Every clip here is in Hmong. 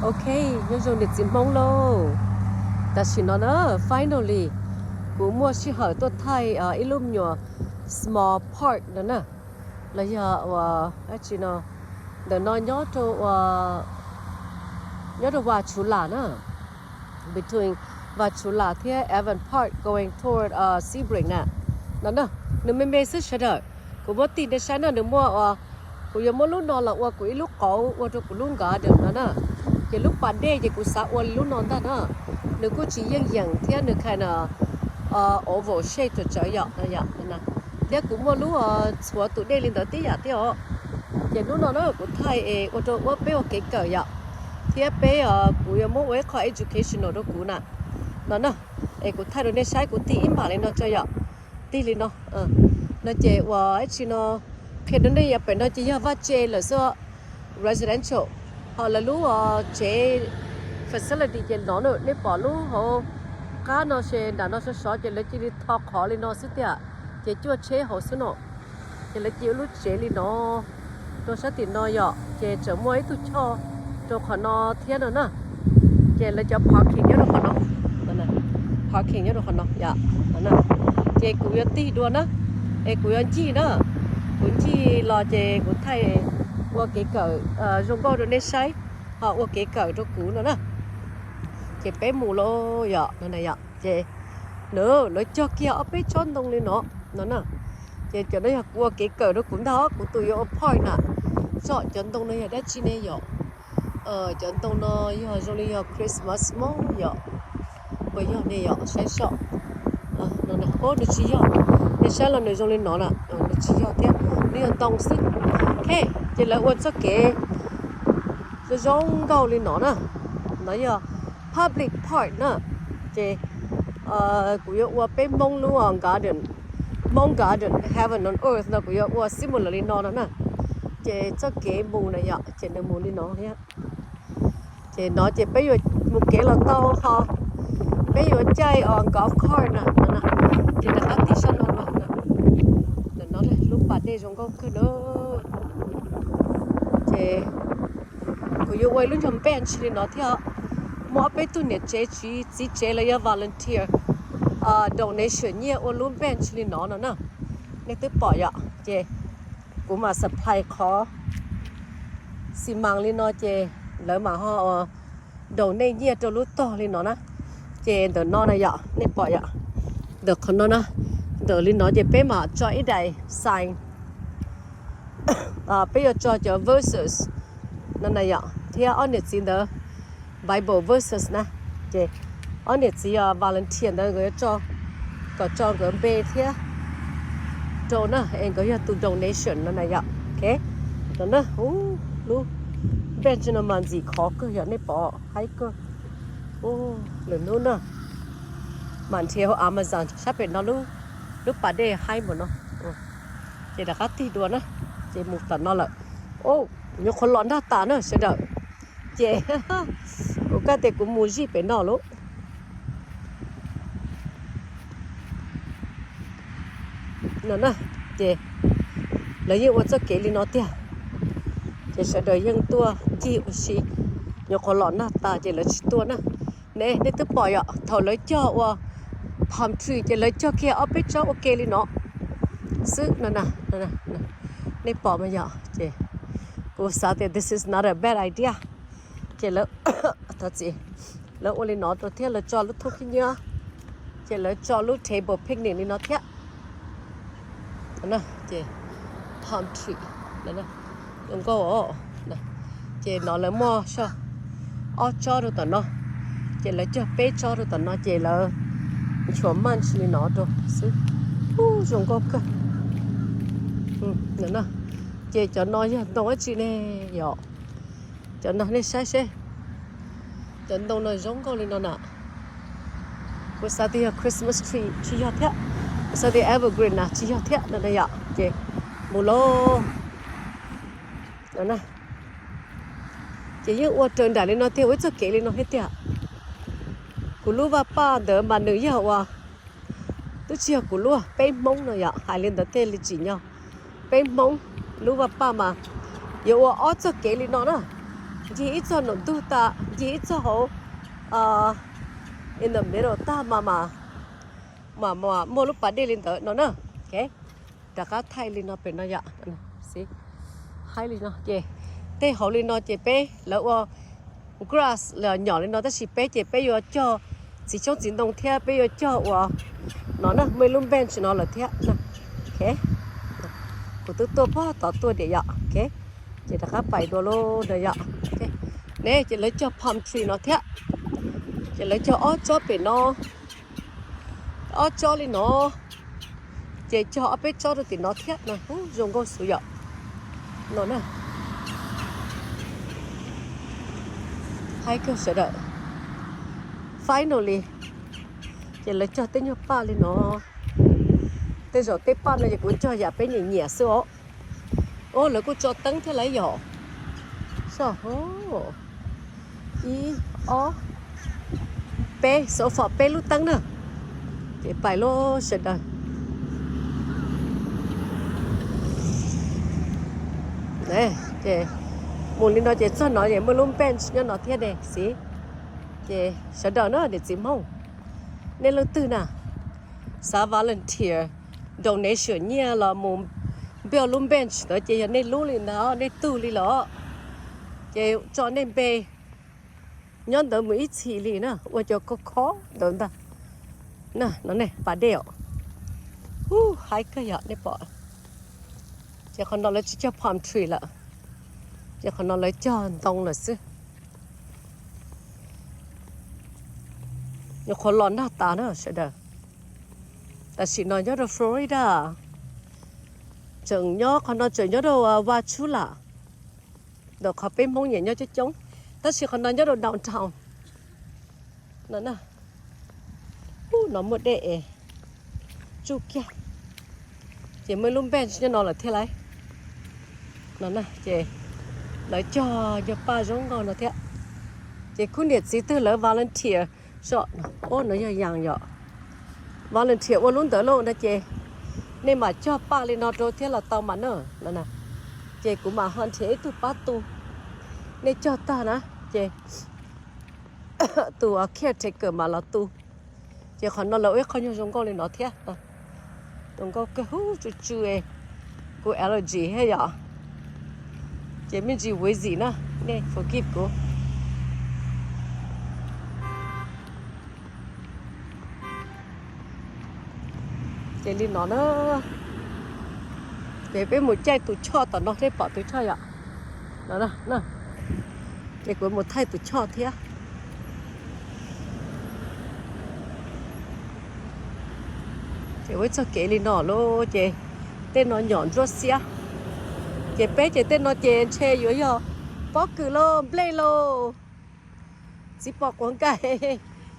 Ok, nyob zoo niam txiv Hmoob lauj. Tam sim no na, finally, kuv muaj sij hawm tuaj thaij ib lub me nyuam small park no na, los yog ua dab tsi no, ntawm no nyob rau ua, nyob rau Vas Tshuv Las na, between Vas Tshuv Las thiab Avon Park going toward Sebring na. No na, nws me me xwb sawv daws. Kuv muab tig nej saib no, nws muaj ua, kuv yuav muab lub no los ua kuv ib lub qauv ua rau kuv lub garden no na. Ces lub pas dej ces kuv xav ua li lub no ntag na. Nws kuj tsis yeej yeem thiab nws kinda oval shape tsawv tsawv yom, thiab kuv muaj lub txhuav tus dej li ntawd tib yam thiab os. Ces hnub no na kuv thaij es ua rau ua peb ua kev kawm yom, thiab peb, kuv yuav muab ua ib qho educational rau kuv na. No na, es kuv thaij rau nej saib, kuv tig ib npam li no tso yom. Tig li no. No ces ua ib tsi no, qhia rau nej yom, pem no ces yog vaj tse lawm xwb, residential. Ho lawv lub tsev facility ces no na, nej pom lub hauv qab no ces nram no sov sov ces lawv cia li tho qhov li no xwb tiag, ces cuaj tsheb hauv xwb no. Ces lawv cia lub tsev li no rau sab tim no yom, ces tseem muaj ib tug choj rau qhov no thiab no na. Ces lawv cov parking nyob rau qhov no, parking nyob rau qhov no yom. Ces kuv yuav tig dua na, es kuv yuav ncig na, kuv ncig los ces kuv thaij ua kev kawm zoo nkauj rau nej saib, ho ua kev kawm rau kuv no na. Ces peb mus lauj yom, no na yom, ces lawv cog kiag ob peb tsob ntoo li no, no na. Ces cov no yog kuv ua kev kawm rau kuv ntag, kuv tus yuav ua park na. Tsom cov ntoo no yog dab tsi ne yom? Cov ntoo no yog zoo li yog Christmas mog yom? Puas yog ne yom? Saib soj. Nws tsis yog, nej saib los nws zoo li no na, nws tsis yog thiab, nws yog ntoo xwb. Ok, ces lawv ua txoj kev zoo nkauj li no na. No yog public park na. Ces kuv yuav ua peb Hmoob lub garden, Hmoob garden, heaven on earth no, kuv yuav ua similar li no no na. Ces txoj kev mus na yom, ces nws mus li no thiab. Ces no ces peb yuav mus kev los tau ho peb yuav caij os golf cart na. Ces rov qab tig sab no los na. Ntawm no lub pas dej zoo nkauj kawg na. Ces kuv yuav ua ib lub nyuag bench li no thiab. Muaj ob peb tug niam tsev txiv tsev los yog volunteer donation nyiaj ua lub bench li no no na. Nej twb pom yom, ces kuv mam supply qhov xi mas li no ces lawv mam ho donate nyiaj rau lub tog li no na. Ces ntawm no na yom, nej pom yom, ntawm qhov no na, ntawm li no ces peb mam tso ib daim sign. Peb yuav tso cov verses no na yom, thiab ob niam txiv ntawd Bible verses na. Ces ob niam txiv volunteer ntawd nkawd yuav tso, kom tso nkawd npe thiab rau na, es nkawd yog tus donation no na yom. Ok, no na, lub bench no mas ntxim khov kawg yom, nej pom haib kawg. Lwm hnub na mam nrhiav hauv Amazon sab pem no, lub pas dej haib npaum no. Ces rov qab tig dua na, ces mus tom no lawm. Nyuam qhuav los nrog tas na sawv daws. Ces kuv kaj tias kuv mus zij pem no lauj. No na, ces lawv yeej ua txoj kev li no tiag. Ces sawv daws yeej tuaj ncig ua si, nyuam qhuav los nag tas ces lawv tsis tuaj na. Ne, nej twb pom yom, thaum lawv cog ua palm tree ces lawv cog kiag ob peb tsob ua ke li no xwb no na. Nej pom mas yom, ces kuv xav tias this is not a bad idea. Ces lawv, thov txim, lawv ua li no rau thiab lawv tso lub thoob khib nyiab, ces lawv tso lub table picnic li no thiab. Ces palm tree zoo nkauj. Ces no lawv muaj ob tsob rau tom no, ces lawv cog peb tsob rau tom no ces lawv nchuav munch li no rau xwb. Zoo nkauj kawg. Ces cov no yog ntoo dab tsi ne yom? Cov no nej saib seb, cov ntoo no zoo nkauj li no na. Kuv xav tias yog Christmas tree tsis yog thiab, kuv xav tias evergreen na tsis yog thiab no na yom. Ces mus lauj. Ces yeej ua raws nraim li no tiag, ua ib txoj kev li no thiab tiag. Kuv lub vaj paj ntawd mas nws yog ua, twb tsis yog kuv lub, peb Hmoob no yom, hais li ntawd thiaj li tsim nyog. Peb Hmoob lub vaj paj mas yuav ua ob txoj kev li no na. Ncig ib txog nraum ntug tas, ncig ib txog hauv in the middle tag mas, mas muaj lub pas dej li ntawd no na. Rov qab thaij li no pem no yom. Haib li no ces tej hauv li no ces peb lawv ua grass los nyom li no, tab sis peb ces peb yuav cog txiv xyoob txiv ntoo thiab peb yuav cog ua no na, muaj ib lub bench no lawm thiab. Kuv twb tuaj pog tod tuaj diam yom. Ces rov qab pais dua lub no yom. Ne ces lawv cog palm tree no thiab. Ces lawv cog ob tsob pem no, ob tsob li no, ces cog ob peb tsob rau tim no thiab no. Zoo nkauj xwb yom. No na, haib kawg sawv daws. Finally, ces lawv cog tej nyuag paj li no. Tej zaum tej paj no ces kuv cog yam peb nyiam nyiam xwb os. Os, lawv kuj tso teeb thiab lawv yom. Soj, ib, ob, peb, so far peb lub teeb na. Ces pais lub sawv daws. Ces mus li no ces txog no ces muaj lub bench nyob no thiab ne xwb. Ces sawv daws na, niam txiv Hmoob, nej leej twg na xav volunteer donation nyiaj los mus build lub bench ntawd ces yog nej lub li ntawd, nej tug li los, ces tso nej npe nyob ntawd mus ib txhis li na, ua cov khob khob ntawd ntag. No ne, pas dej os. Ub, haib kawg yom, nej pom. Ces qhov no lawv tsis cog palm tree lawm, ces qhov no lawv cog ntoo lawm xwb. Nyuam qhuav los nag tas na sawv daws. Tam sim no nyob rau Florida, tseem nyob qhov no tseem nyob rau Vaj Tsub Lam, ntawm qhov peb Hmoob nyiam nyob coob coob, tab sis qhov no nyob rau downtown no. Ub, no muaj dej es tsuj kiag. Ces muaj ib lub bench nyob no lawm thiab lauj. No ces lawv cog nyuag paj zoo nkauj no thiab. Ces khub niam txiv twg lawv volunteer, so, ub, no yog yas yom. Volunteer ua lub ntawd lauj no ces nej mam cog paj li no rau thiab los tau mas na. Ces kuv mam ho nrhiav ib tug pab tu, nej cog tag na ces tus caretaker mam los tu. Ces qhov no lawv ua ib qho nyuag zoo nkauj li no thiab. Zoo nkauj kawg, huv tsw tsw, kuv allergy thiab yom. Ces me ntsis ua zim na, nej forgive kuv. Ces li no na, ces peb mus caij tus choj tom no, nej pom tus choj yom. No, ces kuv mus thaij tus choj thiab. Ces ua ib txoj kev li no lauj, ces tej no nyom ntsuab xiab. Ces peb ces tej no ces ntshe yuav yog pob kws lauj, nplej lauj, txiv pos quav nkaus,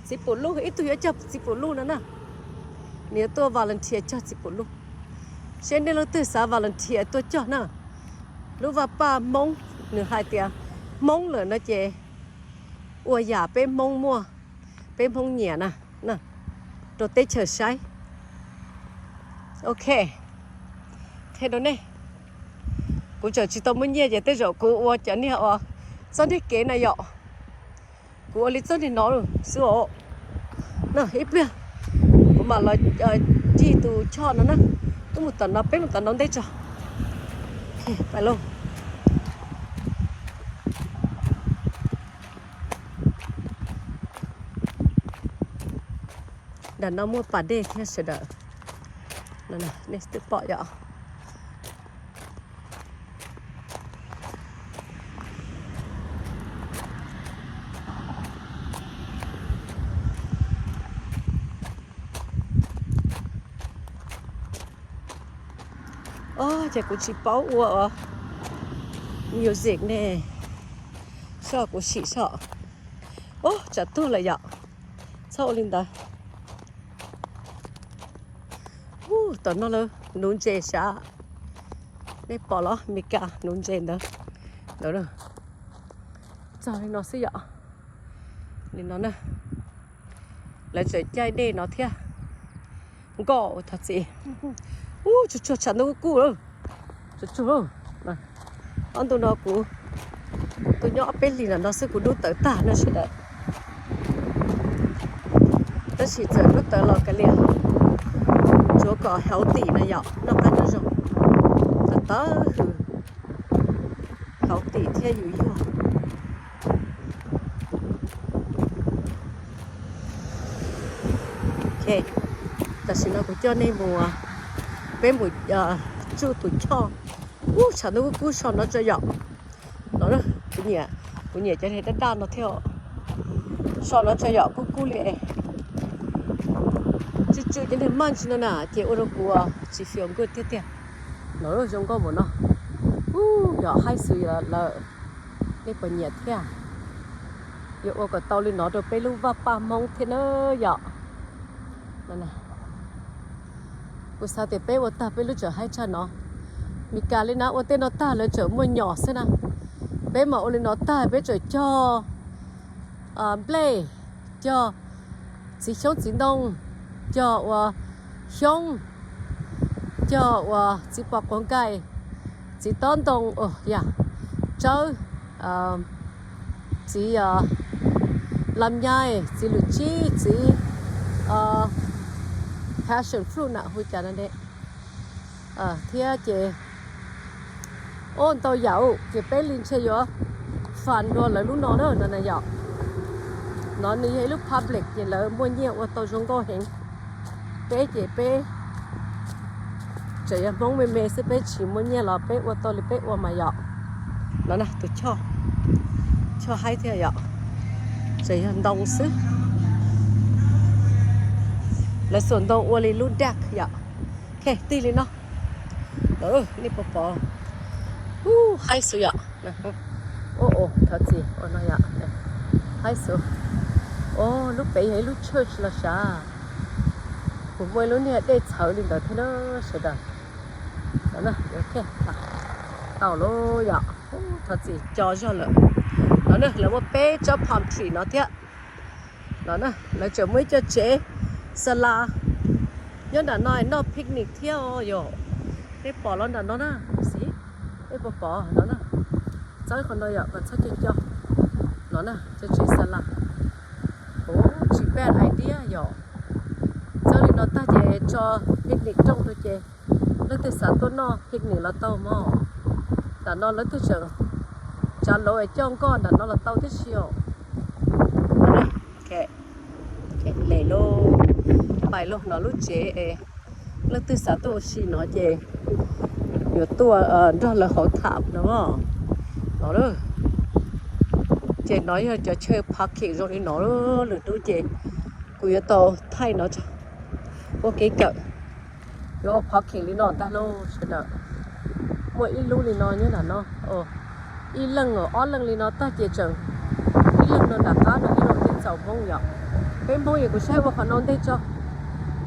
txiv pum luj, ib tug yuav cog txiv pum luj no na. Nws yuav tuaj volunteer cog txiv pum luj. Seb nej leej twg xav volunteer tuaj cog na. Lub vaj paj Hmoob, nws hais tias Hmoob lawm no ces ua yam peb Hmoob muaj, peb Hmoob nyiam na, rau teb chaws saib. Ok, qhia rau nej, kuv tseem tsis tau muaj nyiaj ces tej zaum kuv ua cov niag uas txoj niag kev na yom. Kuv ua li txoj niag no xwb os. No ib pliag kuv mam los cig tus choj no na. Wb mus tom no, peb mus tom no ntej tso. Pais lauj. Nram no muaj pas dej thiab sawv daws. Nej twb pom yom. Ces kuv tsis paub ua music ne, soj kuv sim soj. Ub, tsam tuag lawm yom, txhob ua li ntawd. Ub, tom no lawv nuv ntses sav, nej pom los, Meskas nuv ntses ntawd, ntawd txog li no xwb yom. Li no na, lawv tseem caij dej no thiab. Nkauj thov txim. Ub, tsuag tsuag, tshav ntuj kuj kuj lawm. Tsuag tsuag lawm. Ob ntu no kuv Nyob ob peb hlis no xwb kuv dub tawv tag no sawv daws. Tab sis txawm dub tawv los kav liam, tsuav kom healthy no yom, noj qab nyob zoo, tawv tawv hwm, healthy thiab yus yuag. Tam sim no kuv coj nej mus, peb mus tsuj tus choj. Ub, tshav ntuj kub kub so no tso yom. No, kuv nyiam, kuv nyiam cov niag daj daj no thiab. So no tso yom, kub kub li. Tsw tsw cov niag munch no na ces ua rau kuv tsis feel good tiag tiag. No zoo nkauj npaum no. Ub, yog haib xwb lawm, nej puas nyiam thiab? Yuav ua kom tau li no rau peb lub vaj paj Hmoob thiab na yom. Kuv xav tias peb ua tag peb lub tseem haib tshaj no. Meskas li na ua tej no tag lawv tseem muaj nyom xwb na. Peb mas ua li no tag peb tseem cog nplej, cog txiv xyoob txiv ntoo, cog ua xyoob, cog ua txiv pos quav nkaij, txiv tob ntoo, yam tsawb, txiv lam nyaij, txiv lwm tsib, txiv passion fruit na hu cas no ne. Thiab ces ua ntau yam ces peb li ntshe yuav fund dua lawv lub no na no na yom. No nws yog ib lub public ces lawv muaj nyiaj ua tau zoo nkauj heev. Peb ces peb tseem yog Hmoob me me xwb, peb tsis muaj nyiaj los peb ua tau li peb ua mas yom. No na tus choj, choj haib thiab yom, tseem yog ntoo xwb. Lawv xuas ntoo ua li lub deck yom. Ok, tig li no. Nej puas pom? Ub, haib xwb yom. Ub, thov txim ua no yom. Haib xwb. Ub, lub pem yog ib lub church los sav. Kuv muaj ib lub niag dej txhawv li ntawd thiab na sawv daws. Tau lawm yom. Thov txim co zog lawm. No na lawv muaj peb tsob palm tree no thiab. No na lawv tseem muaj ib co tsev xa las nyob nram no noj picnic thiab os yom. Nej pom los nram no na, xib, nej puas pom no na? Txawb qhov no yom, kom txhob co co. No na, co tsev xa las. Ub, tsis bad idea yom. Txawb li no tag ces tso picnic rooj rau ces leej twg xav tuaj noj picnic los tau mog. Nram no leej twg tseem tsav lauv es coj nkoj nram no los tau tib si os. Le lauj, pais lauj, no lub tsev es leej twg xav tuaj ua si no ces yuav tuaj nrog lawv hauv tham no. No, ces no yog cov chaw parking zoo li no, lwm hnub ces kuv yuav tau thaij no ua kev kawm. Yuav ua parking li no tag lauj sawv daws. Muaj ib lub li no nyob nram no, ib leeg ob leeg li no tag ces tseem ib leeg no nram qab no ib leeg thiaj txaus Hmoob yom. Peb Hmoob es kuv saib ua qhov no ntej tso,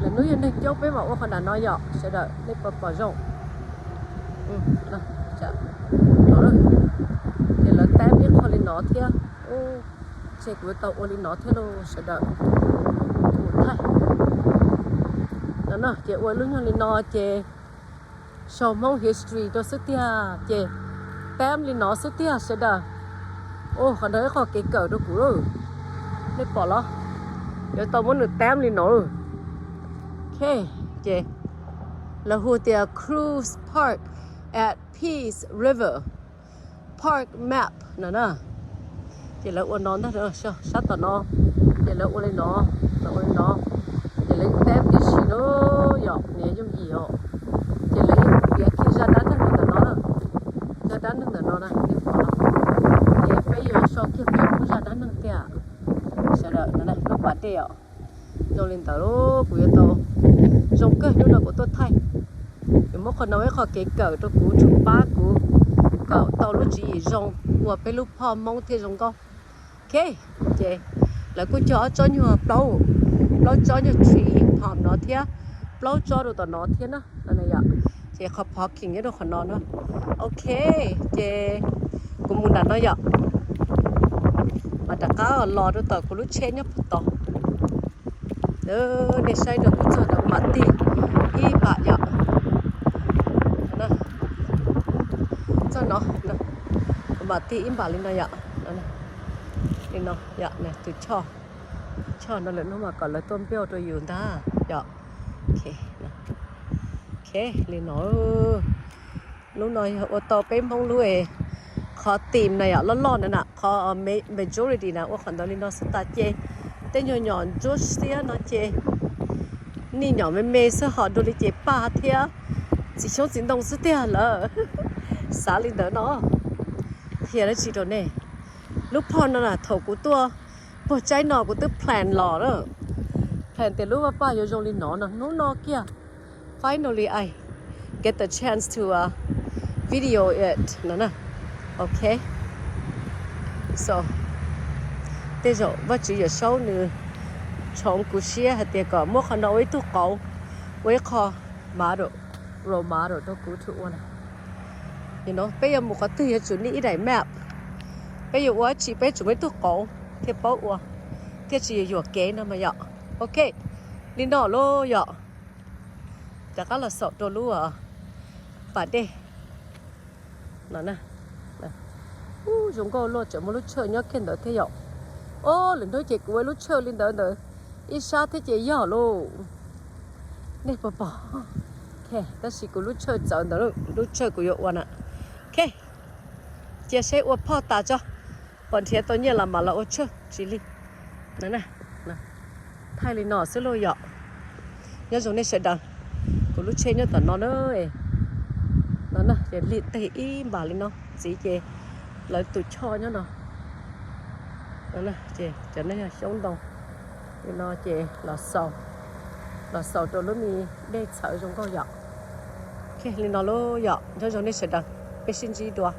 lwm hnub yog neeg coob peb mam ua qhov nram no yom sawv daws, nej puas pom zoo? Ces lawv tab ib qho li no thiab. Ces kuv yuav tau ua li no thiab lauj sawv daws. Tus thaij no no ces ua lub nyuag li no ces sau Hmoob history rau xwb tiag ces tab li no xwb tiag sawv daws. Ua qhov no ib qho kev kawm rau kuv lauj. Nej pom los? Yuav tau muab nws tab li no. Ok, ces lawv hu tias Cruise Park at Peace River Park Map no na. Ces lawv ua no ntag, sab tom no, ces lawv ua li no, lawv ua li no, ces lawv tab tib si na yom, nws yooj yim os. Ces lawv yeej piav kiag zaj dab neeg rau ntawm no na, zaj dab neeg ntawm no na, nej pom no. Ces peb yuav sau kiag peb lub zaj dab neeg tiag, sawv daws, lub pas dej os. Zoo li ntawd lauj, kuv yuav tau zoo kawg hnub no kuv tuaj thaij. Yuav muab qhov no ua ib qho kev kawm rau kuv, tsuas pab kuv kawm tau lub tswv yim zoo ua peb lub phom Hmoob thiaj zoo nkauj. Ok, ces lawv kuj cog ob tsob nyuag plaub, plaub tsob nyuag tree palm no thiab, plaub tsob rau tom no thiab na. Ces qhov parking nyob rau qhov no na. Ok, ces kuv mus nram no yom, mas rov qab los rau tom kuv lub tsheb nyob puag tod. Nej saib rau kuv txog no mam tig ib npam yom. Txog no, mam tig ib npam li no yom. No yom, tus choj, tus choj no lawm hnub mas kom lawv tuaj build rau yus ntag yom. Ok, li no, lub no yog ua tau peb Hmoob lub es qhov theme na yom, loj loj na na, qhov majority na ua qhov ntawd li no xwb tas ces tej nyuag nyom ntsuab xiab no ces nej nyom me me xwb ho dua li ces paj thiab txiv xyoob txiv ntoo xwb tiag lawm. Xav li ntawd no. Qhia dab tsi rau nej, lub phoj no na thaum kuv tuaj puag tsaib no kuv twb plan los na, plan tias lub vaj paj yuav zoo li no no, hnub no kiag finally I get the chance to video it no na. Ok, so tej zaum Vajtswv Yawm Saub nws tshoov kuv siab hais tias kom muab qhov no ua ib tug qauv, ua ib qho model, role model rau kuv to ua na. Peb yuav mus qhov twg yuav tsum need ib daim map, peb yuav ua dab tsi peb tsum muaj ib tug qauv thiaj paub ua, thiaj tsis yuam yuam kev no mas yom. Ok, li no lauj yom. Rov qab los xaum rau lub pas dej no. Ub, zoo nkauj luaj, tseem muaj lub tshawj nyob kiag ntawd thiab yom. Ob, lwm hnub ces kuv ua lub tshawj li ntawd ntawd ib sab thiab ces yog lauj. Nej puas pom? Tab sis kuv lub tshawj txawv ntawd, lub tshawj kuv yuav ua na. Ok, cia seb ua phoj tas tso, pom nrhiav tau nyiaj los mam los ua tshawj tsis li. Thaij li no xwb lauj yom. Nyob zoo nej sawv daws, kuv lub tsheb nyob tom no na. No na, ces lig teg ib npam li no ntxiv ces lawv tus choj nyob no. Ces cov no yog xyoob ntoo li no ces los xaus, los xaus rau lub me dej txhawv zoo nkauj yom. Ok, li no lauj yom, nyob zoo nej sawv daws, peb sib ntsib dua.